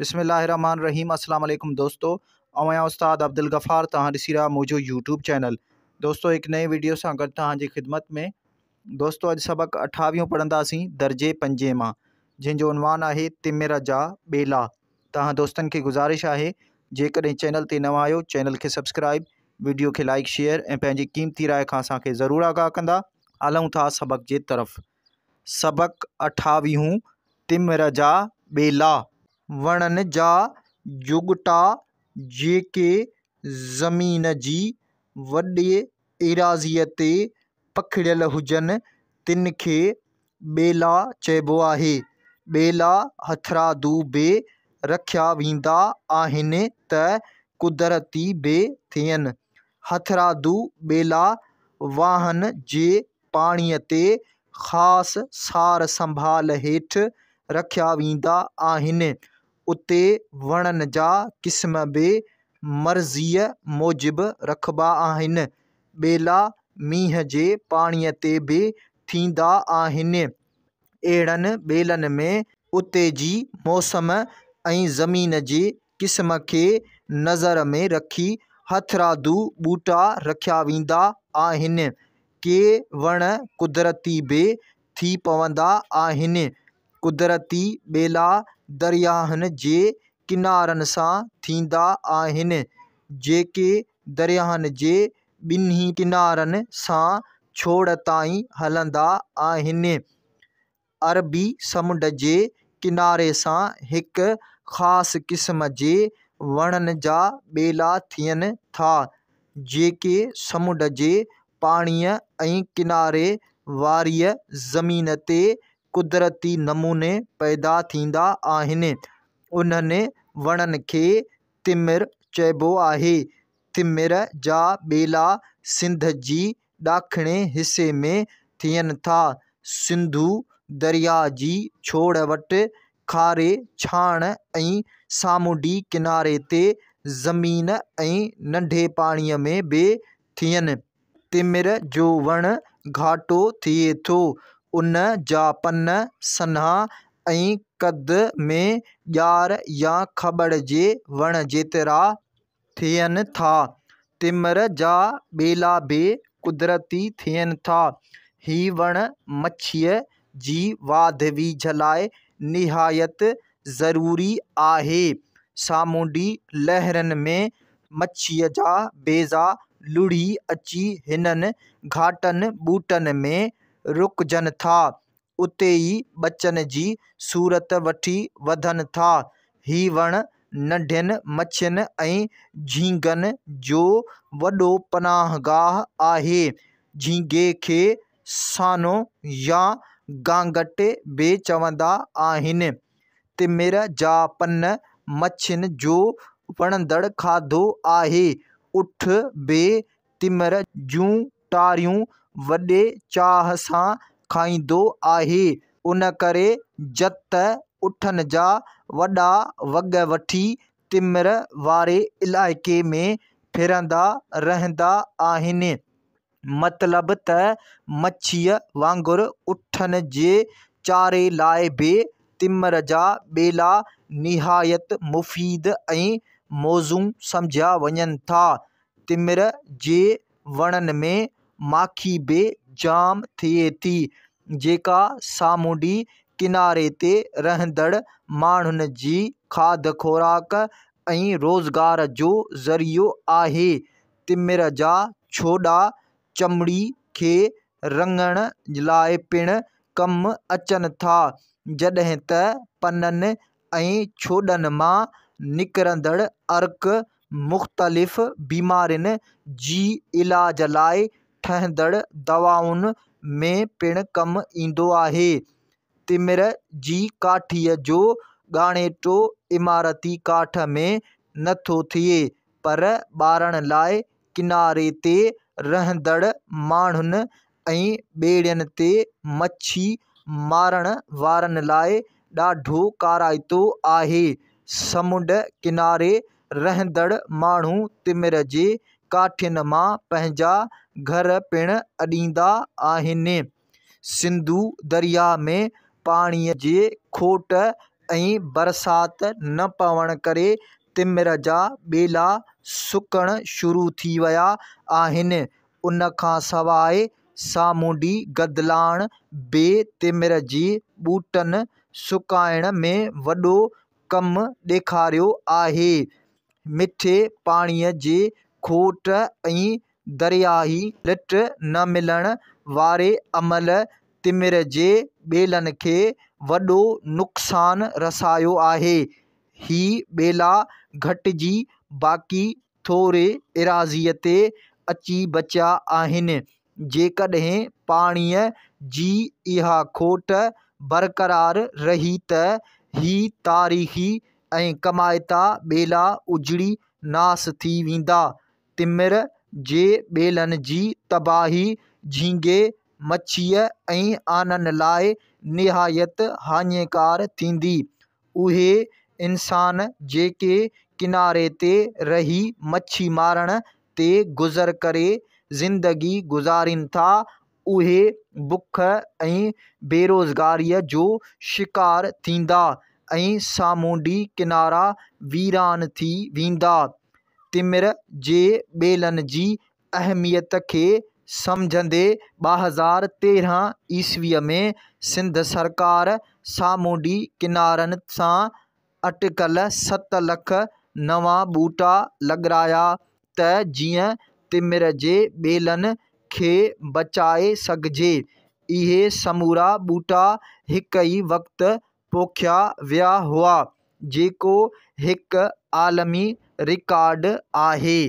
بسم الله الرحمٰن الرحيم السلام عليڪم دوستو آئون آهيان استاد عبدالغفار توهان ڏسي رهيا منهنجو يوٽيوب چينل دوستو هڪ نئين ويڊيو سان گڏ توهان جي خدمت ۾ دوستو اڄ سبق اٺاويهون پڙهنداسين درجي پنجين مان جنهن جو عنوان آهي تمر جا ٻيلا توهان دوستن کي گذارش آهي جيڪڏهن چينل تي نوان آهيو چينل کي سبسڪرائب ويڊيو کي لائڪ شيئر ۽ پنهنجي قيمتي راء کان اسان کي ضرور آگاهه ڪندا هلون ٿا سبق جي طرف سبق اٺاويهون، تمر جا ٻيلا. وڻن جا جهڳٽا جيڪي زمين جي وڏي ايراضيء تي پکڙيل هجن، تن کي ٻيلا چئبو آهي. ٻيلا هٿرادو به رکيا ويندا آهن ته قدرتي به ٿين. هٿرادو ٻيلا واهن جي پاڻيء تي خاص سار سنڀال هيٺ رکيا ويندا آهن. اتي وڻن جا قسم به مرضيء موجب رکبا آهن. ٻيلا مينهن جي پاڻيء تي به ٿيندا آهن. اهڙن ٻيلن ۾ اتي جي موسم ۽ زمين جي قسم کي نظر ۾ رکي هٿرادو ٻوٽا رکيا ويندا آهن. ڪي وڻ قدرتي به ٿي پوندا آهن. قدرتي ٻيلا درياهن جي ڪنارن سان ٿيندا آهن، جيڪي درياهن جي ٻنهي ڪنارن سان ڇوڙ تائين هلندا آهن. عربي سمنڊ جي ڪناري سان هڪ خاص قسم جي وڻن جا ٻيلا ٿين ٿا، جيڪي سمنڊ جي پاڻيء ۽ ڪناري واريء زمين تي قدرتي نموني پيدا ٿيندا آهن. انهن وڻن کي تمر چئبو آهي. تمر جا ٻيلا سنڌ جي ڏاکڻي حصي ۾ ٿين ٿا. سنڌو درياء جي ڇوڙ وٽ کاري ڇاڻ ۽ سامونڊي ڪناري تي زمين ۽ ننڍي پاڻيء ۾ به ٿين. تمر جو وڻ گهاٽو ٿئي ٿو. ان جا پن سنها ۽ قد ۾ ڄار يا کٻڙ جي وڻ جيترا ٿين ٿا. تمر جا ٻيلا به قدرتي ٿين ٿا. هي وڻ مڇيء جي واڌ ويجهه لاء نهايت ضروري آهي. سامونڊي لهرن ۾ مڇيء جا بيضا لڙهي اچي هنن گهاٽن ٻوٽن ۾ رڪجن ٿا. اتي ئي ٻچن جي صورت وٺي وڌن ٿا. هي وڻ ننڍين مڇين ۽ جهينگن جو وڏو پناهگاهه آهي. جهينگي کي سانو يا گانگٽ به چوندا آهن. تمر جا پن مڇين جو وڻندڙ کاڌو آهي. اٺ به تمر جون ٽاريون وڏي چاهه سان کائيندو آهي، ان ڪري جت اٺن جا وڏا وڳ وٺي تمر واري علائقي ۾ ڦرندا رهندا آهن. مطلب ته مڇيء وانگر اٺن جي چاري لاء به تمر جا ٻيلا نهايت مفيد ۽ موزون سمجهيا وڃن ٿا. تمر جي وڻن ۾ ماکي به جام ٿئي ٿي، جيڪا سامونڊي ڪناري تي رهندڙ ماڻهن جي کاڌ خوراڪ ۽ روزگار جو ذريعو آهي. تمر جا ڇوڏا چمڙي کي رڱڻ لاء پڻ ڪم اچن ٿا، جڏهن ته پنن ۽ ڇوڏن مان نڪرندڙ عرق مختلف بيمارين جي علاج لاء ٺهندڙ دوائن ۾ پڻ ڪم ايندو آهي. تمر جي ڪاٺيء جو ڳاڻيٽو عمارتي ڪاٺ ۾ نه ٿو ٿئي، پر ٻارڻ لاء ڪناري تي رهندڙ ماڻهن ۽ ٻيڙين تي مڇي مارڻ وارن لاء ڏاڍو ڪارائتو آهي. سمنڊ ڪناري رهندڙ ماڻهو تمر جي ڪاٺين مان پنهنجا گهر پڻ اڏيندا آهن. سنڌو درياهه ۾ پاڻيء جي کوٽ ۽ برسات نه پوڻ ڪري تمر جا ٻيلا سڪڻ شروع ٿي ويا آهن. ان کان سواء سامونڊي گدلاڻ به تمر جي ٻوٽن سڪائڻ ۾ وڏو ڪم ڏيکاريو آهي. مٺي پاڻيء جي کوٽ ۽ درياهي لٽ نه ملڻ واري عمل تمر جي ٻيلن کي وڏو نقصان رسايو آهي. هي ٻيلا گهٽجي باقي ٿوري ايراضيء تي اچي بچيا آهن. جيڪڏهن پاڻيء جي اها کوٽ برقرار رهي ته هي تاريخي ۽ ڪمائتا ٻيلا اجڙي ناس ٿي ويندا. تمر جي ٻيلن جي تباهي جهينگي مڇيء ۽ آنن لاء نهايت هاڃيڪار ٿيندي. اهي انسان جيڪي ڪناري تي رهي مڇي مارڻ تي گذر ڪري زندگي گذارين ٿا، اهي بک ۽ بيروزگاريء جو شڪار ٿيندا ۽ سامونڊي ڪنارا ويران ٿي ويندا. تمر جي ٻيلن جي اهميت کي سمجهندي 2013 عيسويء ۾ سنڌ سرڪار سامونڊي ڪنارن سان اٽڪل ست لک نوان ٻوٽا لڳرايا ته جيئن تمر جي ٻيلن کي بچائي سگهجي. اهي سمورا ٻوٽا هڪ ئي وقت پوکيا ويا هئا، جيڪو هڪ عالمي رڪارڊ آهي.